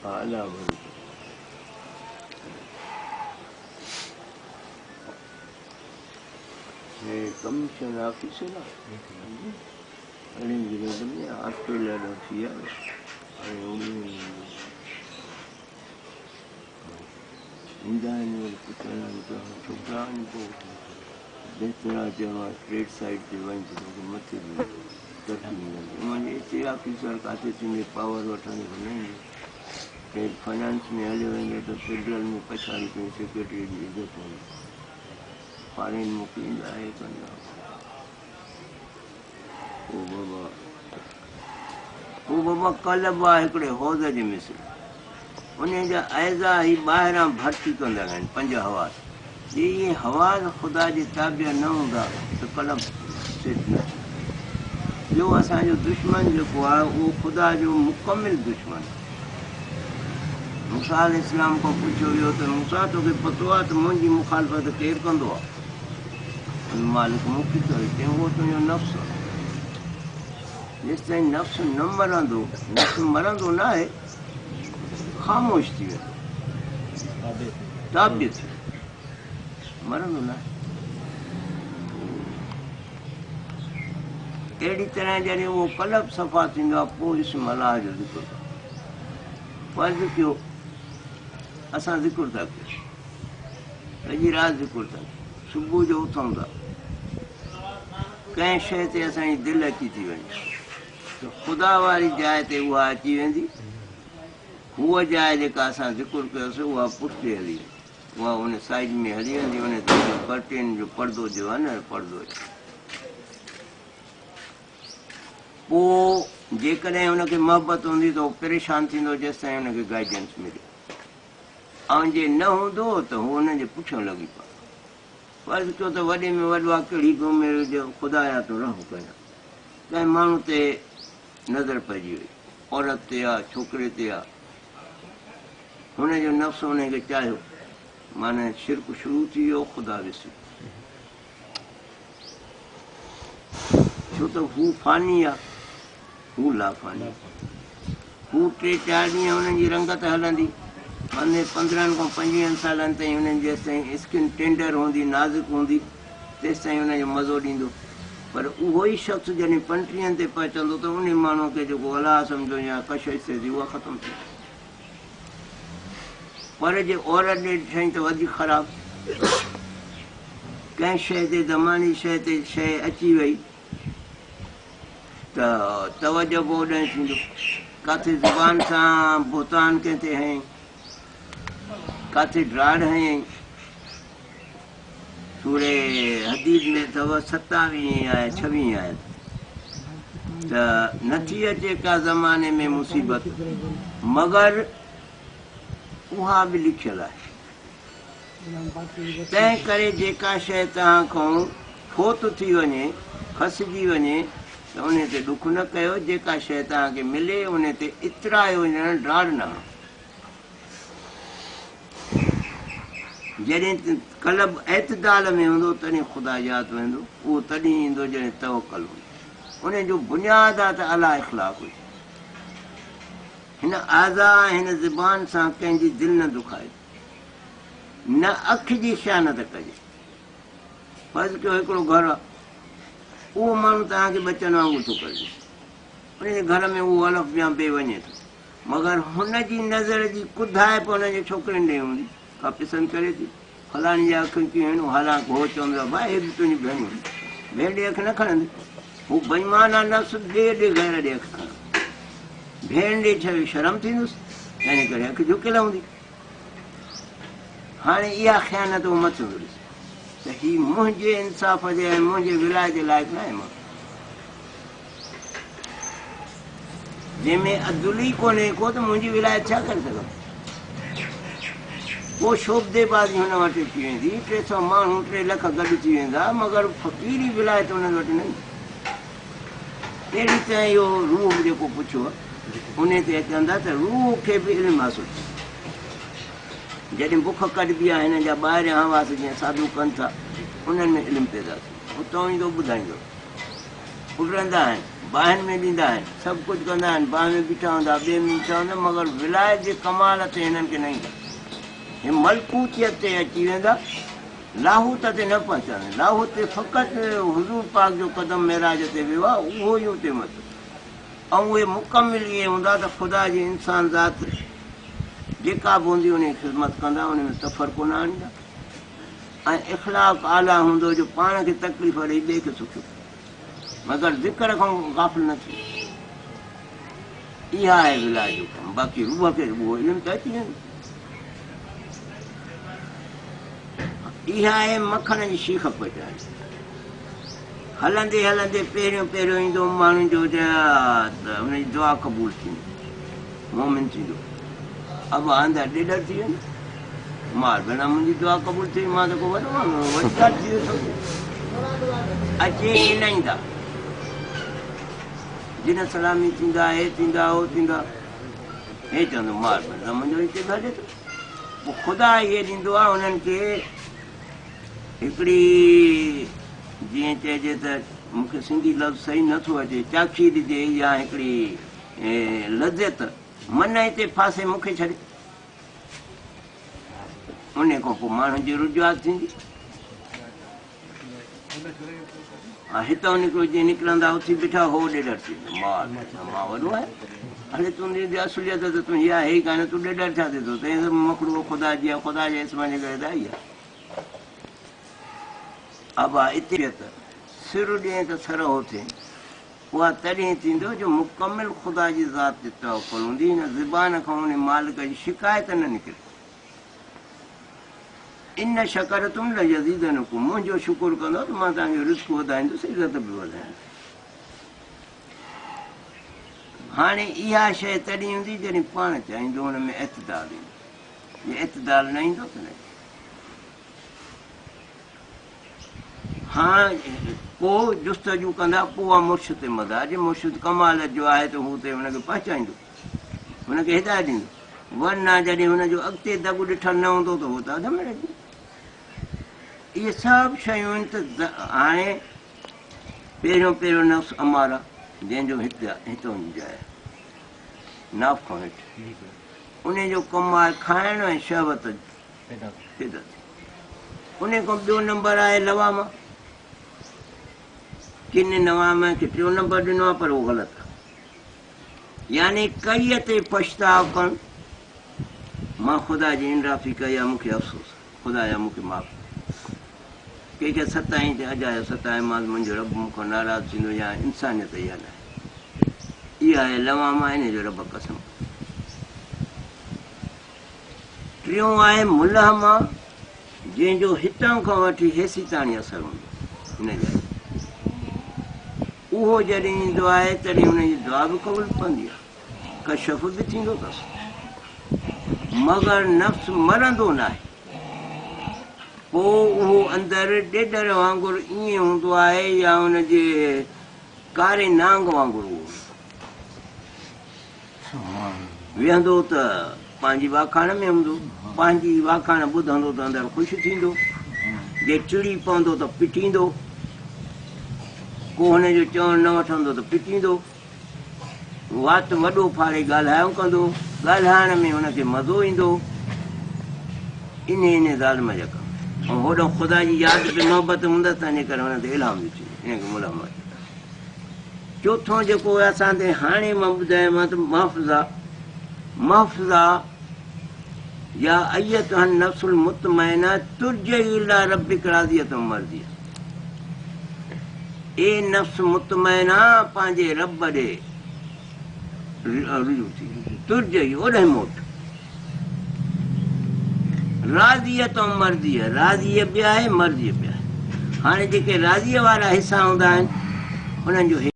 ها الله ڀلو ڪري. هي ڪميشن آفيسر آ اهڙي گريڊ ۾ آسٽريليا ڏانهن ٿي آيو هاڻي ايندا آهن وري پڇندا آهن ته ڇوڪرا آهن پوء بهتر آ چيو آ ٽريڊ سائيڊ تي وڃ ته توکي مٿي به ترقي ملندي. هونئن جي هتي آفيسر ڪاٿي تنهنجي پاور وٺندو ته نه ايندو. ٽريڊ فنانس ۾ هليو ويندو ته فيڊرل ۾ پڇاڙي تنهنجي سيڪريٽري جي عزت هوندي. فارين موڪليندا هي ڪندا. او بابا او بابا قلب آ هڪڙي حوض جي مثل. انهيء جا اعضاء هي ٻاهران ڀرتي ڪندڙ آهن، پنج حواس. جي اهي حواس خدا جي تابع نه هوندا ته قلب سيٽ نه ٿيندو. ٻيو اسان جو دشمن جيڪو آهي اهو خدا جو مڪمل دشمن آهي. موسيٰ عليه السلام کان پڇيو ويو ته موسيٰ توکي پتو آهي ته منهنجي مخالفت ڪير ڪندو آهي؟ ان مالڪ مون کي چيو، چيائين اهو تنهنجو نفس آهي. جيستائين نفس نه مرندو، نفس مرندو ناهي، خاموش ٿي ويندو، تابع ٿي ويندو، مرندو ناهي. اهڙي طرح جڏهن اهو قلب صفا ٿيندو آهي پوء اسم الله جو ذڪر ڪندو. فرض ڪيو اسان ذڪر ٿا ڪيون، سڄي رات ذڪر ٿا ڪيون، صبح جو اٿون ٿا، ڪنهن شيء تي اسان جي دل اچي ٿي وڃي ته خدا واري جاء تي اها اچي ويندي، هوء جاء جيڪا اسان ذڪر ڪيوسين اها پٺتي هلي ويندي، اها ان سائيڊ ۾ هلي ويندي، ان تي جو ڪرٽين جو پردو جو آهي نه پردو اچي پوء جيڪڏهن ان کي محبت هوندي ته هو پريشان ٿيندو جيستائين ان کي گائيڊنس ملي ۽ جي نه هوندو ته هو انهن جي پٺيان لڳي پوندو. فرض ڪيو ته وڏي ۾ وڏو آ ڪهڙي به عمر هجي خدايا تون رحم ڪجان. ڪنهن ماڻهو تي نظر پئجي وئي، عورت تي آ، ڇوڪري تي آ، هن جو نفس انهي کي چاهيو، معنيٰ شرڪ شروع ٿي ويو، خدا وسري ويو. ڇو ته هو فاني آ، هو لافاني. هو ٽي چار ڏينهن هنن جي رنگت هلندي. 15 کان 25 سالن تائين هنن جيستائين اسڪن ٽينڊر هوندي، نازڪ هوندي، تيستائين هن جو مزو ڏيندو. پر اهو ئي شخص جڏهن پنٽيهن تي پهچندو ته انهي ماڻهوء کي جيڪو الله سمجهو يا ڪشش ٿئي ٿي اها ختم ٿي ويندي. پر جي عورت ڏي ڏٺائين ته وڌيڪ خراب. ڪنهن شيء تي زماني شيء تي شيء اچي وئي. ته توجه به اوڏانهن ٿيندو. ڪاٿي زبان سان بهتان ڪنهن تي هنيائين، ڪاٿي ڊاڙ هنيائين. سورة حديد ۾ اٿو ستاويهين آيت ڇويهين آيت ته نٿي اچي ڪا زماني ۾ مصيبت مگر اها به لکيل آهي. تنهن ڪري جيڪا شيء توهان کان فوت ٿي وڃي، کسجي وڃي، ته انهي تي ڏک نه ڪيو، جيڪا شيء توهان کي ملي، انهي تي اترايو ڄڻ ڊاڙ نه هڻو. جڏهن قلب اعتدال ۾ هوندو، تڏهن خدا ياد ويندو، اهو تڏهن ايندو جڏهن توڪل هوندو. انهي جو بنياد آهي ته اعليٰ اخلاق هجي. هن اعضاء ۽ هن زبان سان ڪنهن جي دل نه دکائجي. نه اک جي خيانت ڪجي. فرض ڪيو هڪڙو گهر آ، اهو ماڻهو توهان کي ٻچن وانگر ٿو ڪري ڏسي. ان جي گهر ۾ اهو الف يا بي وڃي ٿو، مگر هن جي نظر جي ڪڌائپ هن جي ڇوڪرين ڏي هوندي، ڪا پسند ڪري ٿي، فلاڻي جا اکيون ڪيئن آهن، حالانڪ هو چوندو آهي، ڀاء هي به تنهنجي ڀيڻ هوندي، ڀيڻ ڏي اک نه کڻندي. هو بيمان آ نفس ٻئي ڏي غير ڏي اک کڻندو. ڀيڻ ڏي ڇوي شرم ٿيندس، تنهن ڪري اک جهڪيل هوندي. هاڻي اها خيانت هو مٿيون ٿو ڏسي ته هي منهنجي انصاف جي ۽ منهنجي ولاء جي لائق ناهي ماڻهو، جنهن ۾ عدل ئي ڪونهي ڪو ته منهنجي ولايت ڇا ڪري سگهندو؟ پوء شعبدي بازي هن وٽ اچي ويندي، 300 ماڻهو 3 لک گڏ ٿي ويندا، مگر فقيري ولايت انهن وٽ نه ايندي. تهڙي طرح اهو روح به جيڪو پڇيو انهي تي اچن ٿا ته روح کي به علم حاصل ٿيندو. جڏهن بک ڪڍبي آهي هنن جا ٻاهريان حواس جيئن ساڌو ڪن ٿا انهن ۾ علم پيدا ٿيندو. اتان ايندو ٻڌائيندو. اڏرندا آهن، باهين ۾ ڏيندا آهن، سڀ ڪجهه ڪندا آهن، باهه ۾ بيٺا هوندا، ٻئي ۾ بيٺا هوندا، مگر ولايت جي ڪمال تي هنن کي نه ايندا. هي ملڪوتيت تي اچي ويندا، لاهوت تي نه پهچندا. لاهوت تي فقط حضور پاڪ جو قدم معراج تي ويو آهي، اهو ئي اتي متو. ۽ اهي مڪمل اهي هوندا ته خدا جي انسان ذات جيڪا به هوندي ان جي خدمت ڪندا، ان ۾ تفرقو نه آڻيندا ۽ اخلاق اعليٰ هوندو جو پاڻ کي تڪليف ڏئي ٻئي کي سکيو ڪندو، مگر ذڪر کان غافل نه ٿيندو. اها آهي ولايت جو ڪم، باقي روح کي اهو علم ته اچي ويندو. اها آهي مکڻ جي شيخ پچائڻ. هلندي هلندي پهريون پهريون ايندو ماڻهن جو ته هن جي دعا قبول ٿيندي، مومن ٿيندو. ابا اندر ڏيڏر ٿي ويندو، مار بنا منهنجي دعا قبول ٿي، مان ته ڪو وڏو ماڻهو آهيان، وڏي ڳالهه ٿي وئي سمجهي. اچي ڳنائيندا، جن سلامي ٿيندا، هي ٿيندا، هو ٿيندا. هي چوندو مار بنا منهنجو هتي به هلي ٿو. پوء خدا اهي ڏيندو آهي انهن کي هڪڙي جيئن چئجي ته مون کي سنڌي لفظ صحيح نه ٿو اچي، چاکي ڏجي يا هڪڙي لذت، من هتي ڦاسي مون کي ڇڏي. انهي کان پوء ماڻهن جي رجوعات ٿيندي. ها هتان نڪرو جيئن نڪرندا اٿي بيٺا هو ڏيڏر ٿي ويندو. مار مان وڏو آهيان. هلي تنهنجي اصليت ته تنهنجي آهي ئي ڪانه، تون ڏيڏر ڇا ٿي ٿو؟ تنهن سڀ مخلوق خدا جي آهي، خدا جي اسم جي ڪري ته آئي آهي. ابا اتي ته سر ڏئين ته سرهو ٿئين. اها تڏهن ٿيندو جو مڪمل خدا جي ذات تي توڪل هوندي، هن زبان کان ان مالڪ جي شڪايت نه نڪري. ان شڪرتم ليزيدنڪم منهنجو شڪر ڪندؤ ته مان توهان جو رزق وڌائيندس، عزت به وڌائيندس. هاڻي اها شيء تڏهن هوندي جڏهن پاڻ چاهيندو ان ۾ اعتدال ايندو. جي اعتدال نه ايندو ته نه. هاڻ پوء جستجو ڪندا، پوء اها مرشد تي مدار، جي مرشد ڪمال جو آهي ته هو اتي هن کي پهچائيندو، هن کي هدايت ڏيندو، ورنه جڏهن هن جو اڳتي دڳ ڏٺل نه هوندو ته هو ته اڌ ۾ رهجي ويندو. اهي سڀ شيون آهن ته هاڻي پهريون پهريون نفس اماره، جنهن جو هت هتان جي جاء آهي، ناف کان هيٺ، انهي جو ڪم آهي کائڻ ۽ شهوت پيدا ٿئي. انهي کان ٻيو نمبر آهي لوامه. ڪن نوامه کي ٽيون نمبر ڏنو آهي پر اهو غلط آهي. يعني ڪئي تي پڇتاء ڪرڻ، مان خدا جي انرافي ڪئي آهي، مون کي افسوس آهي، خدايا مون کي معاف ڪر. ڪنهن کي ستائين ته اجايو ستايومانس، منهنجو رب مون کان ناراض ٿيندو يا انسانيت اها ناهي. اها آهي لوامه، انهي جو رب قسم کڻي. ٽيون آهي ملهمه، جنهن جو هتان کان وٺي هيسيتاڻي اثر هوندو هن جاء تي. اهو جڏهن ايندو آهي تڏهن هن جي دعا به قبول پوندي آهي، ڪشف به ٿيندو اٿس، مگر نفس مرندو ناهي. پوء اهو اندر ڏيڏر وانگر ائين هوندو آهي يا ان جي ڪاري نانگ وانگر اهو هوندو آهي. ويهندو ته پنهنجي واکاڻ ۾ هوندو، پنهنجي واکاڻ ٻڌندو ته اندر خوش ٿيندو، جي چڙي پوندو ته پٽيندو، ڪو هن جو چوڻ نه وٺندو ته پٽيندو، وات وڏو ڦاڙي ڳالهايو ڪندو، ڳالهائڻ ۾ هن کي مزو ايندو، انهي انهي ظالم جا ڪم ۽ هوڏانهن خدا جي ياد به محبت هوندس تنهنجي ڪري هن تي الهام به ٿيندو، انهي کي ملهمه چوندا آهن. چوٿون جيڪو اسان تي هاڻي مان ٻڌايومانء ته محفظه، محفظه يا ايتها النفس المطمئنه ترجعي الي ربک راضية مرضيه اي نفس مطمئنه پنهنجي رب ڏي رجوع ٿي، ترجعي اوڏانهن موٽ، راضية مرضيه راضيء به آهي مرضيء به آهي. هاڻي جيڪي راضيء وارا حصا هوندا آهن انهن جو.